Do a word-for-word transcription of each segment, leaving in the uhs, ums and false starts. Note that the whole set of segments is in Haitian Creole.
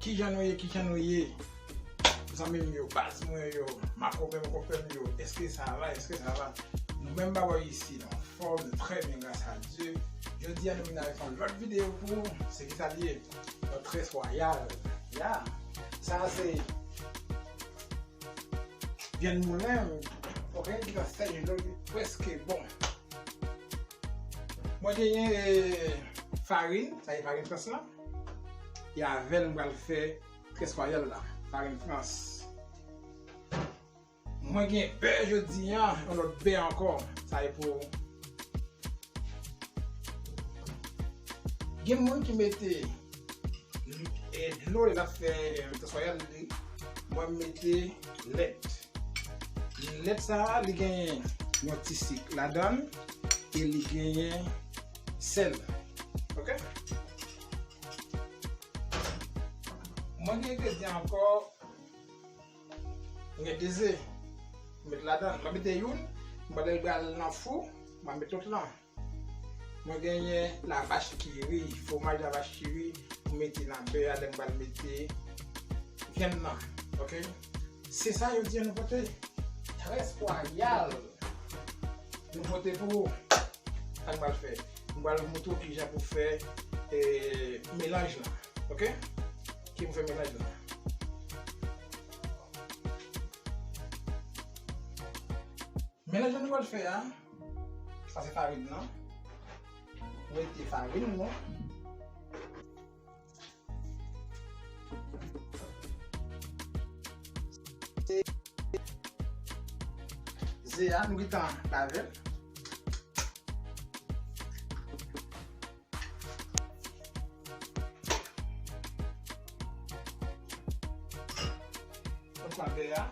Kijan nou ye, kijan nou ye? Zanmi m yo, baz mwen yo, makonpè, makonpè m yo, èske sa va, èske sa va? Nou menm ba bò isi, nou anfòm, nou trè byen, gras a Dye. Jodi a, nou vin avèk yon lòt videyo pou ou. Se ki sa l ye? Yon très royal. Ya. Sa se vyann moulen, ok, ki nan sèch dlo, ki prèske bon. Mwen genyen, eh, farin, sa e farin frans lan. E avè l m pral fè très royal la, farin frans. Mwen gen bè jodi a, yon lòt bè ankò, sa e pou Gen moun ki mete, eh, dlo lè l ap fè, eh, très royal li. Mwen mete lèt. Lèt sa a, li genyen yon ti sik ladan l e li genyen sèl. Ok? Mwen gen engredyan ankò. Mwen gen de ze. Mwen met ladan. Mwen mete youn. Mwen pral nan fou. Mwen met lòt lan. Mwen genyen lavach ki ri, fwomaj lavach ki ri pou mete nan bè a lè m pral mete vyann nan. Ok? Se sa yo di nou pote. Très royal. Nou pote pou ou. Sa n pral fè? M pral montre w kijan pou fè, eh, melanj lan. Ok? Ki pou fè melanj lan. Melanj lan nou pral fè a, sa se farin nan. Mete farin nou. Se ze a, nou gentan lave l. Nou pran bè a.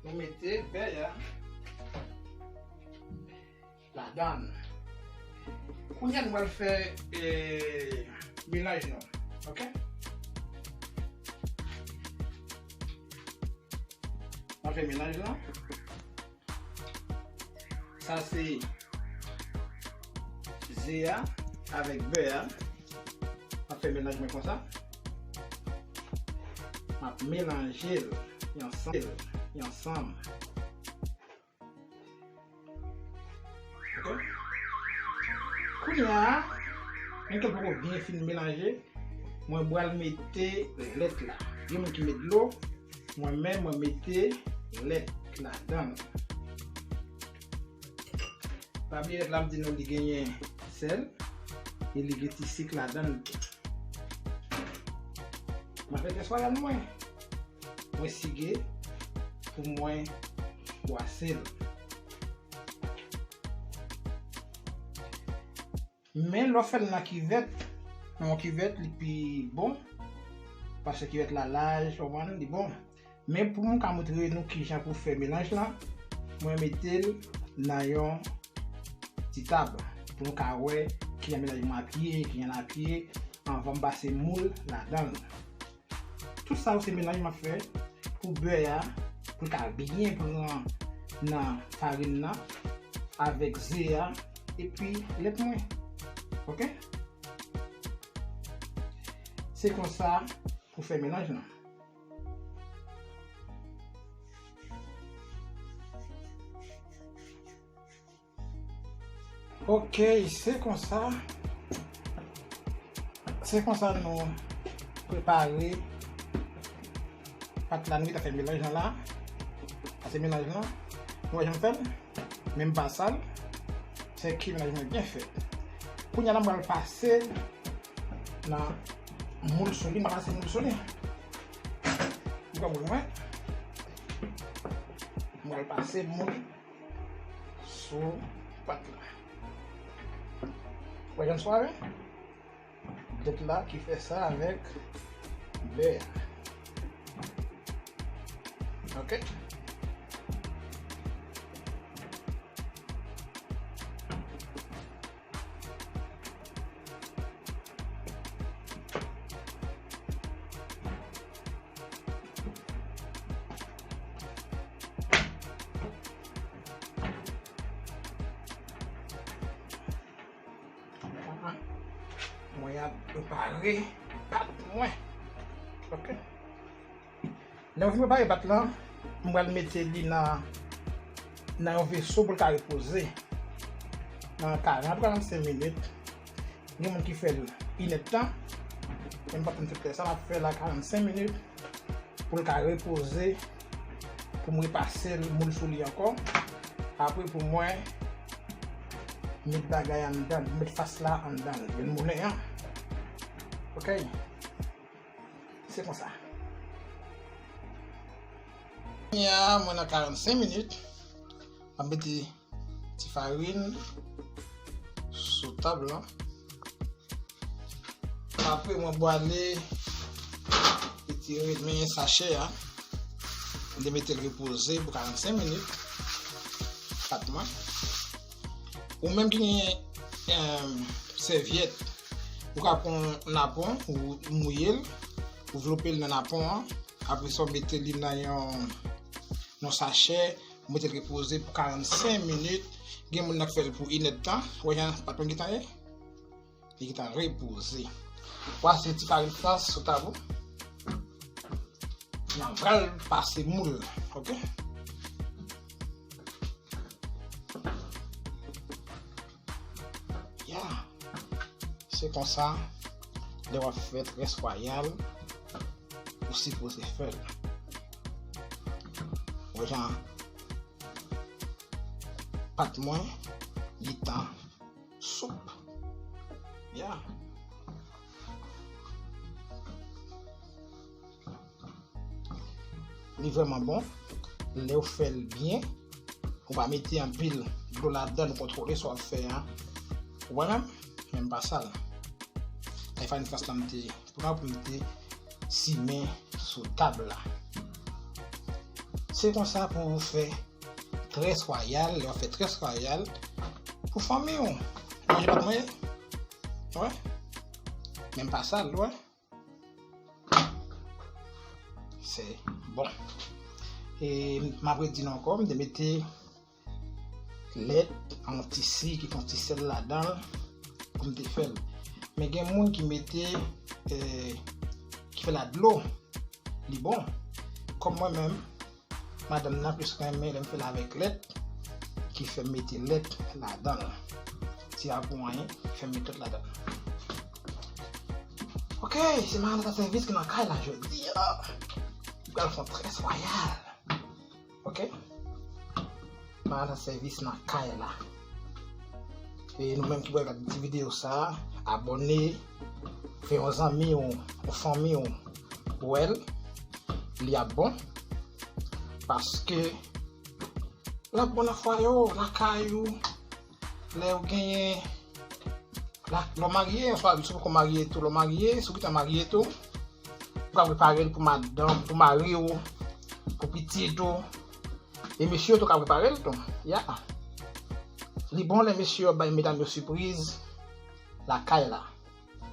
Nou mete bè a ladan. Kounye a nou pral fè, eh, melanj nou. Ok? N ap fè melanj lan. Sa se ze a avèk bè a. M ap fè melanj mwen konsa. M ap melanje l ansanm, ansanm. Ok? Kounye a, menm ke l poko byen fin melanje, mwen pral mete lèt la. Gen moun ki met dlo, mwen menm, mwen mete lèt ladan l. Pa bliye lèt la, m di nou li genyen sèl, e li gen ti sik ladan l tou. Mwen fè tès wayal mwen. Mwen sige pou mwen bwase l. Men lè w fè l nan kivèt, nan yon kivèt, li pi bon. Paske kivèt la laj, w konprann, li bon. Men pou m ka montre nou kijan pou fè melanj lan, mwen mete l nan yon ti tab pou nou ka wè kijan melanj mwen ap ye, kijan l ap ye, anvan m pase moul ladan l. Tout sa yo se melanj m ap fè pou bè a, pou l ka byen pran nan farin nan, avèk ze a, epi lèt mwen. Ok? Se konsa pou fè melanj lan. Ok, se konsa. Se konsa nou prepare pat la, nou gentan fè melanj lan la. Sa se melanj lan. Nou wè jan m fè l? Menm pa sal. Se ki melanj mwen byen fèt. Kounye a la, m pral pase nan moul sou li, m pral pase moul sou li. M pran moul mwen. M pral pase moul sou pat la. Wè jan l swave? Lèt la ki fè sa avèk bè a. Ok? Mwen ap prepare pat mwen. Ok. Lè m fin prepare pat lan, m pral mete li nan, nan yon veso pou l ka repoze nan karant a karannsenk minit. Gen moun ki fè l inèdtan, men m pa t konn fè sa, m ap fè l a karannsenk minit pou l ka repoze, pou m repase l, moul sou li ankò. Apre pou mwen met bagay anndan, met fas la anndan l, vin moulen an. Ok. Se konsa. Kounye a, mwen nan karannsenk minit, m ap mete ti farin sou tab lan. Apre, mwen bwale, retire men sachè a. Mwen te mete l repoze pou karannsenk minit. Pat mwen. Ou menm ki gen, em, sèvyèt, ou ka pran napon, ou mouye l, ou vlope l nan napon an. Apre sa, ou mete li nan yon, yon sachè, ou mete l repoze pou karannsenk minit. Gen moun nan k fè l pou inèdtan. Ou wè jan pat mwen gentan ye? Li gentan repoze. Ou pase ti farin frans sou tab ou. Nan pral pase moul, ok? Ya. Se konsa, lè w ap fè très royal, ou sipoze fè l. Wè jan pat mwen, li tan soup. Ya. Li vrèman bon. Lè w fè l byen, ou pa mete anpil dlo ladan l, ou kontwole sa w ap fè a. Ou wè menm? Menm pa sal. Ay farin frans lan m te pran pou m te simen sou tab la. Se konsa pou ou fè très royal, lè w ap fè très royal pou fanmi w. Manje pa t manje. Wè. Menm pa sal, wè. Se bon. E m ap redi nou ankò, m te mete lèt, yon ti sik, yon ti sèl ladan l pou m te fè l. Men gen moun ki mete, eh, ki fè l a dlo. Li bon. Kòm mwen menm, madanm nan plis renmen lè m fè l avèk lèt, ki fè m mete lèt ladan l. Se pa pou anyen, ki fè m mete lèt ladan l. Ok, se Maranatha Service ki nan kay la jodi a. Li pral fè yon très royal. Ok? Maranatha Service nan kay la. E nou menm ki pral gade ti videyo sa, abòne, fè yon zanmi w, yon fanmi w wè l, li ap bon. Paske l ap bon nan fwaye w, lakay ou, lè w genyen, la, lè w marye, oswa si w poko marye tou, lè w marye, si w gentan marye tou, ou ka prepare l pou madanm, pou mari w, pou pitit ou. E mesye yo tou ka prepare l tou. Ya. Li bon lè mesye yo bay medam yo sipriz lakay la.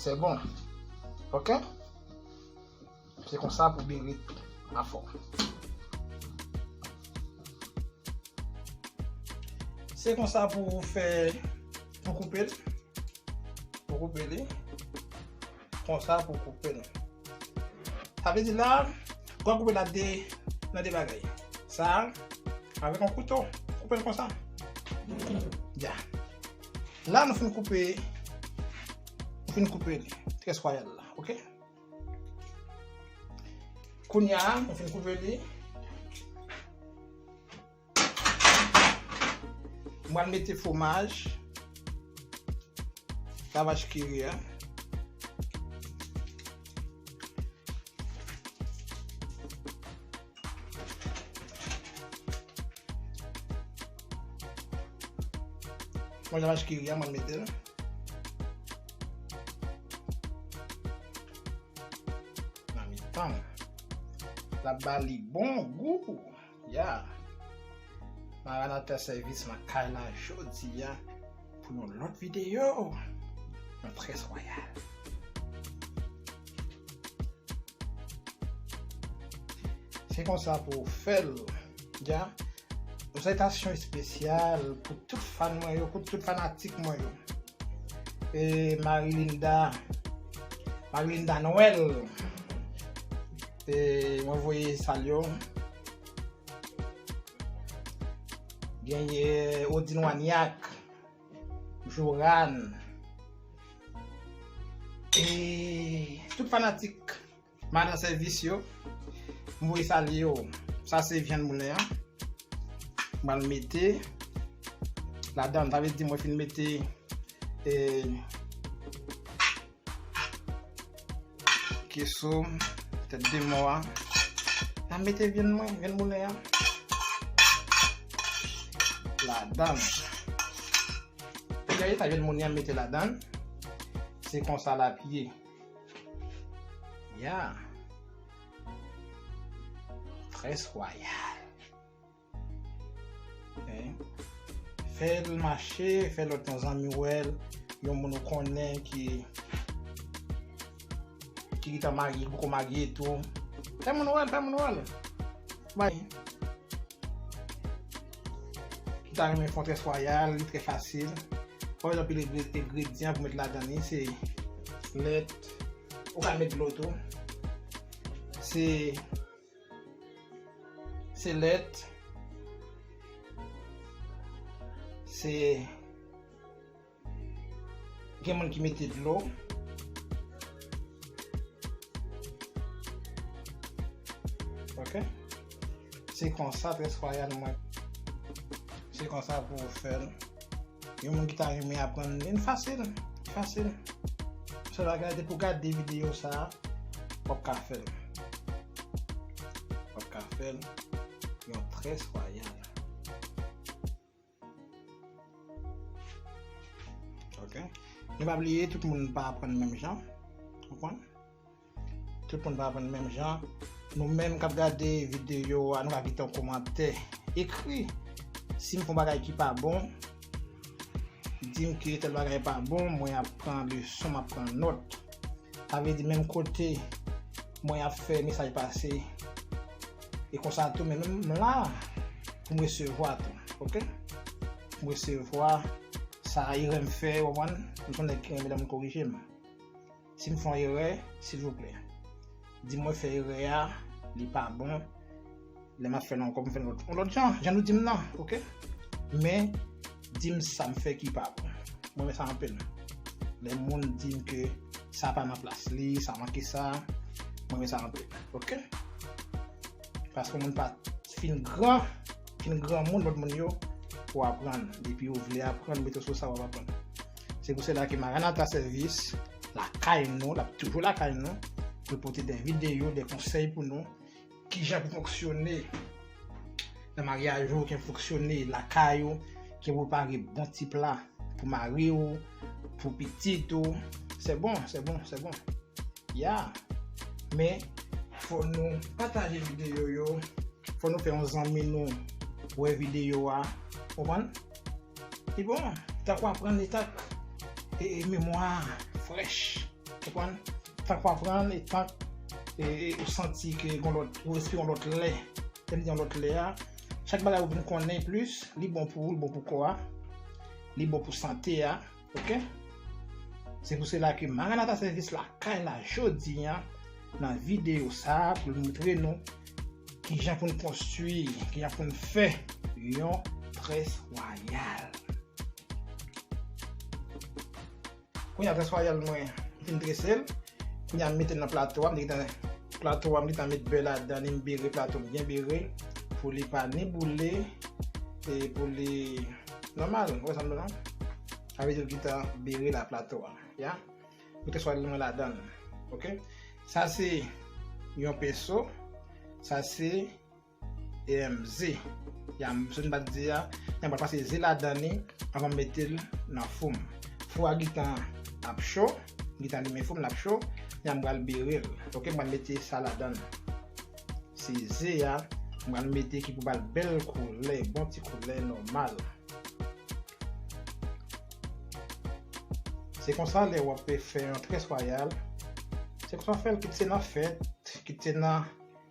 Se bon. Ok? Se konsa pou bere afè w. Se konsa pou fè, pou koupe l. Pou koupe li. Konsa pou koupe l. Sa vle di la, ou ka koupe l a de, nan de bagay. Sa, avèk yon kouto, koupe l konsa. Ya. La, nou fin koupe, nou fin koupe li. Très royal la, ok? Kounye a, nou fin koupe li. Mwen mete fwomaj, lavach kiri a. Mwen lavach kiri a, mwen mete l. Nan mitan. L ap ba li bon gou. Ya. Maranatha Service nan kay la jodi a pou yon lòt videyo. Yon très royal. Se konsa pou w fè l. Ya. Yon salitasyon espesyal pou tout fan mwen yo, pou tout fanatik mwen yo. E Marilinda, Marilinda Noël. E mwen voye salye w. Genyen Odin Wanyak, Joran. E tout fanatik Madan Sèvis yo, m voye salye yo. Sa se vyann moulen an. M pral mete ladan, sa vle di mwen fin mete, e, keso, tèt de mò a. M ap mete vyann mwen, vyann moulen an ladan. Gade sa vyann moulen an mete ladan. Se konsa l ap ye. Ya. Très royal. Hein? Fè l mache, fè lòt yon zanmi w wè l, yon moun ou konnen ki, ki gentan marye, ki poko marye tou. Fè moun wè l, fè moun wè l. Bay. Ki ta renmen fè yon très royal, li trè fasil. Pa egzanp, egre-, engredyan pou met ladan li, se lèt, ou ka met dlo tou. Se, se lèt, se, gen moun ki mete dlo. Ok? Se konsa, très royal mwen. Se konsa pou ou fè l. Yon moun ki ta renmen aprann, li fasil, fasil. Sèl bagay, depi w gade videyo sa a, w ap ka fè l. W ap ka fè l yon très royal. Ok? Nou pa bliye, tout moun pa aprann menm jan. Konprann? Tout moun pa aprann menm jan. Nou menm k ap gade videyo a, nou ka kite yon kòmantè. Ekri. Si m fè yon bagay ki pa bon, di m ke tèl bagay pa bon, mwen ap pran leson, m ap pran nòt. Sa vle di menm kote mwen ap fè mesaj pase. E konsa tou, men menm m la pou m resevwa tou, ok? Pou m resevwa sa erè m fè, w konprann? M se yon nèg ki renmen lè moun korije m. Si m fè yon erè, silvouplè, di m mwen fè erè a, li pa bon. Lè m ap fè l ankò, m fè l yon lòt, yon lòt jan, jan nou di m nan, ok? Men, di m sa m fè ki pa bon. Mwen renmen sa anpil. Lè moun di m ke sa pa nan plas li, sa manke sa, mwen renmen sa anpil, ok? Paske moun pa fin gran, fin granmoun, lòt moun yo, pou aprann. Depi ou vle aprann, mete w sou sa, w ap aprann. Se pou sela ke Maranatha Service, lakay nou, l ap toujou lakay nou, pou l pote de videyo, de konsèy pou nou, kijan pou fonksyone nan maryaj ou, kijan pou fonksyone lakay ou, kijan pou prepare bon ti pla pou mari w, pou pitit ou. C'est bon, c'est bon, c'est bon. Ya. Men, fò nou pataje videyo yo. Fò nou fè yon zanmi nou wè videyo a. Konprann? Li bon, tankou aprann li tank, e, e, memwa frèch. Konprann? Tankou aprann, e tank, e, e, ou santi ke gon lòt, ou respire yon lòt lè. Lè m di yon lòt lè a, chak bagay ou vin konnen plis, li bon pou ou, li bon pou kò a, li bon pou sante a. Ok? Se pou sela ke Maranatha Service lakay la jodi a, nan videyo sa a, pou l montre nou kijan pou n konstwi, kijan pou n fè yon très royal. Kounye a très royal mwen, m fin drese l. Kounye a m mete l nan plato a, m te gentan, plato a, m gentan met bè ladan li, m bere plato, m byen bere pou li pa ni boule, e pou li nòmal, ou wè sa m di la? Sa vle di l gentan bere la plato a, ya. Ou te swa li mwen ladan l. Ok? Sa se yon penso. Sa se, em, ze. Ya, m, se m pa t di a, ya, m pral pase ze ladan li anvan m mete l nan fou m. Fou a gentan ap cho, gentan limen fou m, l ap cho. Ya, m pral bere l. Ok, m pral mete sa ladan l. Se ze a, m pral mete ki pou ba l bèl koulè, bon ti koulè nòmal. Se konsa lè w ap fè yon très royal, se konsa w fè l, kit se nan fèt, kit se nan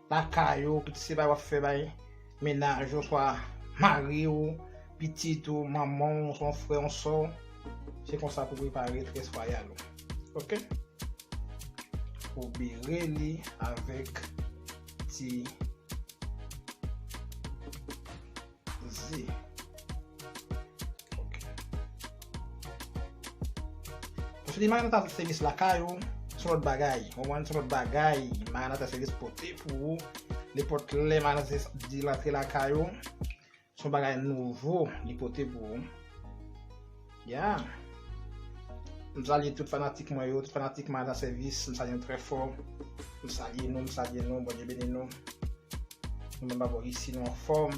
lakay ou, kit se bay w ap fè bay mennaj ou, swa mari w, pitit ou, manman w, swa yon frè, yon sè w. Se konsa pou prepare très royal ou. Ok? Ou bire li avèk ti ze. Ok. Paske li marinasyon sèvis lakay ou, se yon lòt bagay. Ou konprann, se yon lòt bagay. Marinasyon sèvis pote pou ou. Nenpòt lè marinasyon sèvis di rantre lakay ou. Se yon bagay nouvo li pote pou ou. Ya. M salye tout fanatik mwen yo, tout fanatik Madan Sèvis, m salye nou trè fò. M salye nou, m salye nou, Bondye beni nou. Nou menm bò isi nou anfòm.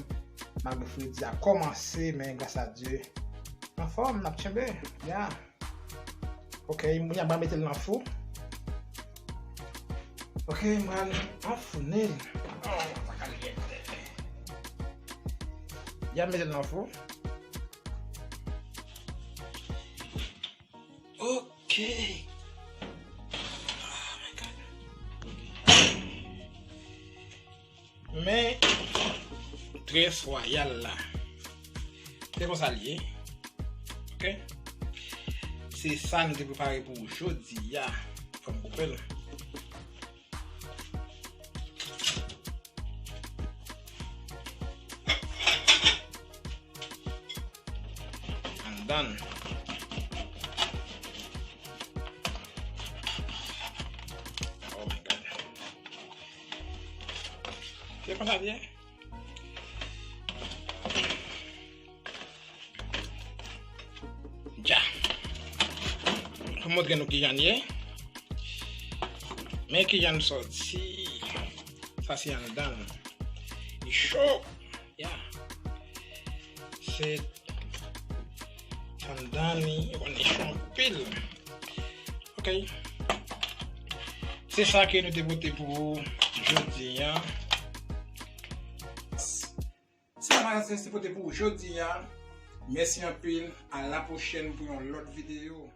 Malgre fredi a kòmanse, men gras a Dye, nou anfòm, n ap tchenbe. Ya. Ok, m, m mete l nan fou. Ok, m pral anfoune l. Oh, sa karyèt. Ya, m mete l nan fou. Ok. Oh my God. Men, très royal la. Se konsa l ye. Ok? Se sa nou te prepare pou jodi a. Fò m koupe l. Anndan. Oh my God. Se konsa l ye. Dja. Pou montre nou kijan l ye. Men kijan l sòti. Sa se anndan l. Li cho. Ya. Se anndan li, li cho anpil. Ok. Se sa ke nou te pote pou ou jodi a. Se sa nou te pote pou ou jodi a. Mèsi anpil. A la pwochèn pou yon lòt videyo.